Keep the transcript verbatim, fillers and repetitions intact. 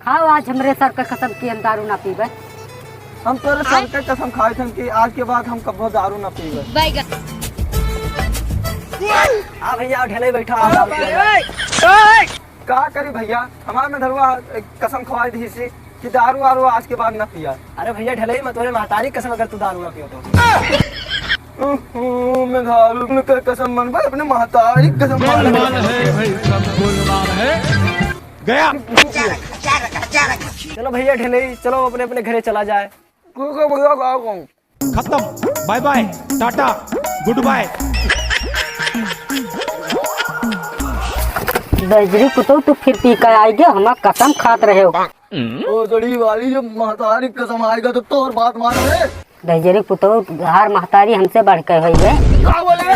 खाओ आज हमरे सर का कसम कि हम दारू ना पीबे। हम तोरे सर का कसम खाए थे कि आज के बाद हम कबो दारू ना पीबे। हाँ भैया, ढेले बैठा, आप दारू पिया। का करी भैया, हमार मेहररुआ कसम खवाए दी सी कि दारू वारू आज के बाद ना पिया। अरे भैया, ढेले, मैं तोरे महतारी कसम, अगर तू दारू ना पियो तो। उहू, मेहररुआ का कसम मन भाई, अपने महतारी कसम मन। गोलमाल है भाई, सब गोलमाल है। गया। चलो भैया ढेले, चलो अपने अपने घरे चला जाए। ठीक है भैया, का कहूँ? खत्म, bye bye, tata, goodbye. दहिजरी पुतौ, तू फिर पी के आइगे, हमार कसम खात रहे हो। ओ जड़ी वाली, जब महतारी कसम आएगा तो तोर बात मान ले। दहिजरी पुतौ, हार महतारी हमसे बढ़ के होई है। का बोले?